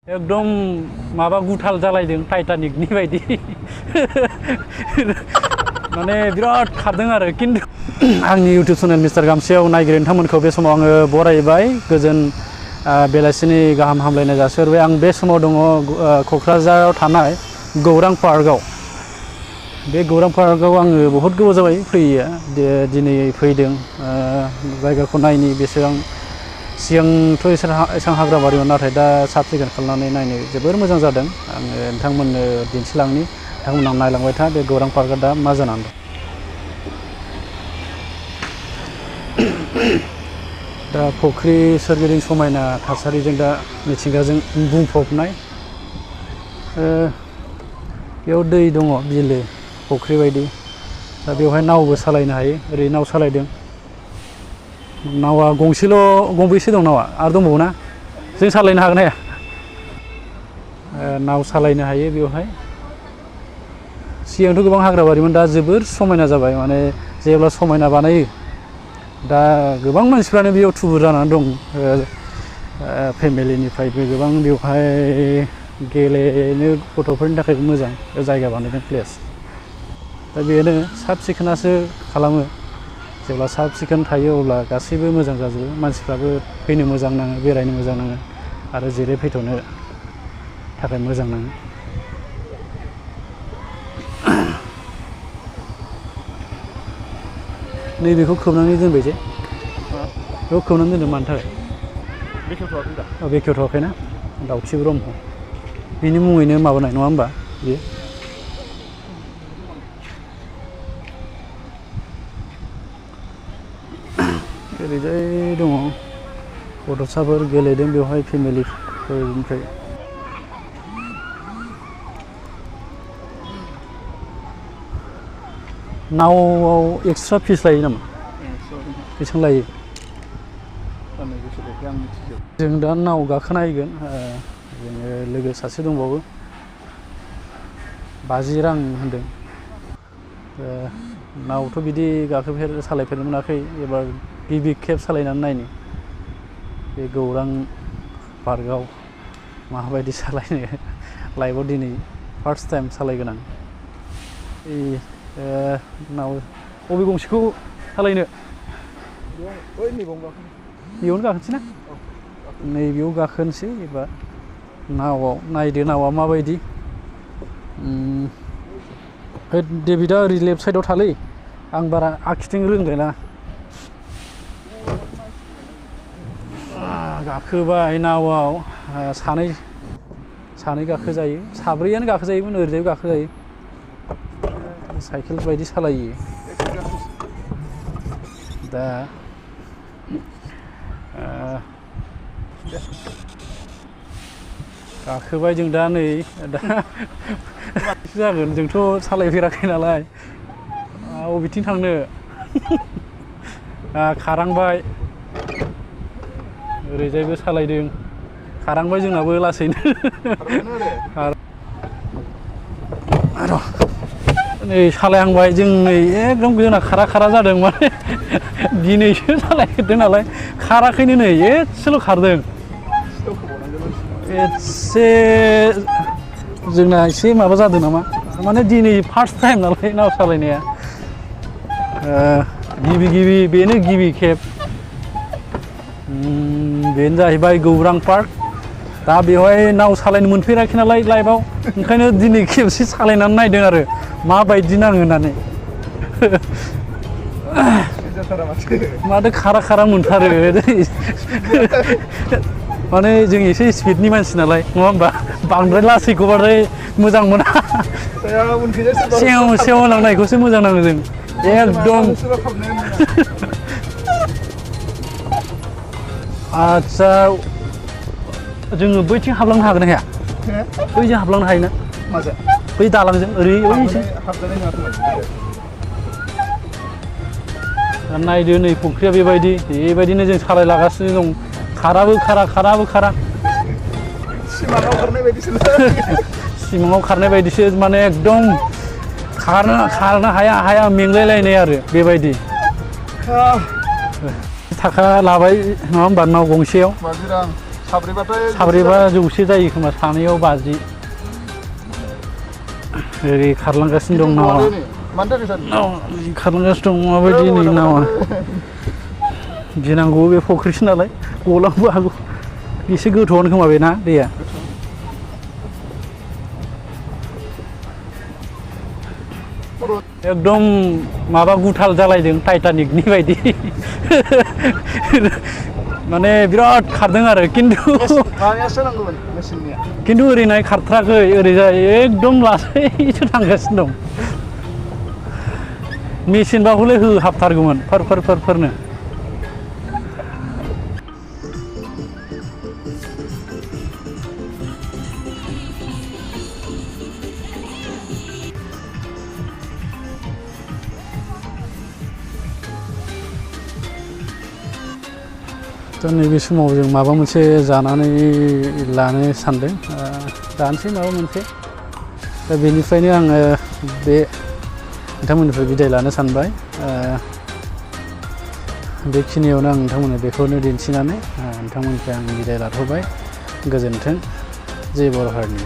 एकदम माबा गुथाल जालायदों टाइटानिकनि बायदि माने बिराद खारदों आरो किन्तु आंनि इउटुब चेनेल मिस्टार गामसेयाव नायगिरि नोंथांमोनखौ बे समाव आङो बरायबाय गोजोन बेलासिनि गाहाम हामलायनाय जासिहरबाय। आं बे समाव दङ क'क्राझाराव थानाय गौरां पार्कआव। बे गौरां पार्कआव आङो बहुद गोबाव जाबाय फैयैया दिनै फैदों जायगाखौ नायनि बेसेबां सिगांथ' एसेबां हाग्राबारिमोन नाथाय दा साब सिखोन खालामनानै नायनो जोबोर मोजां जादों। आङो नोंथांमोननो दिन्थिलांनि नोंथांमोना नायलांबाय था बे गौरां पार्कआ दा मा जानानै दं। दा फुख्रि सोरगिदिं समायना थासारिजों दा मिथिंगाजों बुंफबनाय बेयाव दै दङ बिलो फुख्रि बायदि दा बेवहाय नावबो सालायनो हायो। ओरै नाव सालायदों नावा गंबैसे दं नावा आरो दंबावो ना जों सालायनो हागोन हाया नाव सालायनो हायो बेवहाय। सिगांथ' गोबां हाग्राबारिमोन दा जोबोर समायना जाबाय माने जेब्ला समायना बानायो दा गोबां मानसिफ्रानो बेयाव थुबुर जानानै दं फेमिलिनिफ्रायबो गोबां बेवहाय गेलेनो गथ'फोरनि थाखायबो मोजां जायगा बानायदों प्लेस। दा बेनो साब सिखोनासो खालामो जेब्ला साब सिखोन थायो अब्ला गासैबो मोजां जाजोबो मानसिफ्राबो फैनो मोजां नाङो बेरायनो मोजां नाङो आरो जिरायफैथ'नो थाखाय मोजां नाङो। नैबेखौ खोबनानै दोनबाय जे बेखौ खोबनानै दोनदों मानि थाखाय बेखेवथ'वाखै दा बेखेवथ'वाखैना दाउथि ब्रह्म बिनि मुङैनो माबानाय नङा होमबा बियो ओरैजाय दङ गथ'साफोर गेलेदों बेवहाय फेमिलिफोरनिफ्राय। नावआव एक्सट्रा फिस लायो नामा बेसेबां लायो जों दा नाव गाखोनायगोन जोङो लोगो सासे दंबावो 50 रां होनदों। नावथ' बिदि सालायफेरनो मोनाखै एबार गिबि खेब सालायनानै नायनो बे गौरां पार्कआव माबायदि सालायनो लाइफआव दिनै फार्स्ट टाइम सालायगोन आं। नाव बबे गंसेखौ सालायनो बेयावनो गाखोनोसै ना नैबेयाव गाखोनोसै एबार नावआव नायदो नावा माबायदि डेभिडआ ओरै लेफ्ट साइडआव थालै आं बारा आखिथिं रोंलायला गाखोबाय नावआव सानै गाखोजायो साब्रैयानो गाखोजायोमोन ओरैजायबो गाखोजायो साइकेल बायदि सालायो दा गाखोबाय जों दा नै दा जागोन जोंथ' सालायफेराखै नालाय बबेथिं थांनो खारांबाय ओरैजायबो सालायदों खारांबाय जोंनाबो लासैनो नै सालायहांबाय जों नै एकदम जोंना खारा जादों माने दिनैसो सालायफेरदों नालाय खाराखैनो नै एसेल' खारदों एसे जोंना एसे माबा जादों नामा माने दिनै फार्स्ट टाइम नालाय नाव सालायनाया गिबि बेनो गिबि खेब बेनो जाहैबाय गौरां पार्क। दा बेवहाय नाव सालायनो मोनफेराखै नालाय लाइफआव ओंखायनो दिनै खेबसे सालायनानै नायदों आरो माबायदि नाङो होननानै माथो खारा मोनथारो माने जों एसे स्पिडनि मानसि नालाय नङा होमबा बांद्राय लासैखौबाथाय मोजां मोना सेव लांनायखौसो मोजां नाङो जों एकदम आदसा जोङो बैथिं हाबलांनो हागोन ना हाया बैजों हाबलांनो हायोना बै दालांजों ओरै नायदो नै फुख्रिया बेबायदिनो जों सालायलागासिनो दं खाराबो खारा सिमाङाव खारनाय बायदिसो माने एकदम खारनो हाया मेंलायलायनाय आरो बेबायदि थाखा लाबाय नङा होमबा नाव गंसेयाव साब्रैबाथाय साब्रैबा जौसे जायो खोमा सानैयाव 50 ओरै खारलांगासिनो दं नावा मानि थाखाय सार खारलांगासिनो दं माबायदि नै नावा गिनांगौ बे फख्रिसो नालाय गलांबो हागौ एसे गोथौआनो खोमा बेना दैया एकदम माबा गुथाल जालायदों टाइटानिकनि बायदि माने बिराद खारदों आरो किन्तु ओरैनाय खारथ्राखै ओरैजाय एकदम लासैसो थांगासिनो दं मेसिनबा हले होहाबथारगौमोन फोरनो दा नैबे समाव जों माबा मोनसे जानानै लानो सानदों जानोसै माबा मोनसे दा बेनिफ्रायनो आङो बे नोंथांमोननिफ्राय बिदाय लानो सानबाय बेखिनियावनो आं नोंथांमोननो बेखौनो दिन्थिनानै नोंथांमोननिफ्राय आं बिदाय लाथ'बाय गोजोन्थों जय बर' हारिनि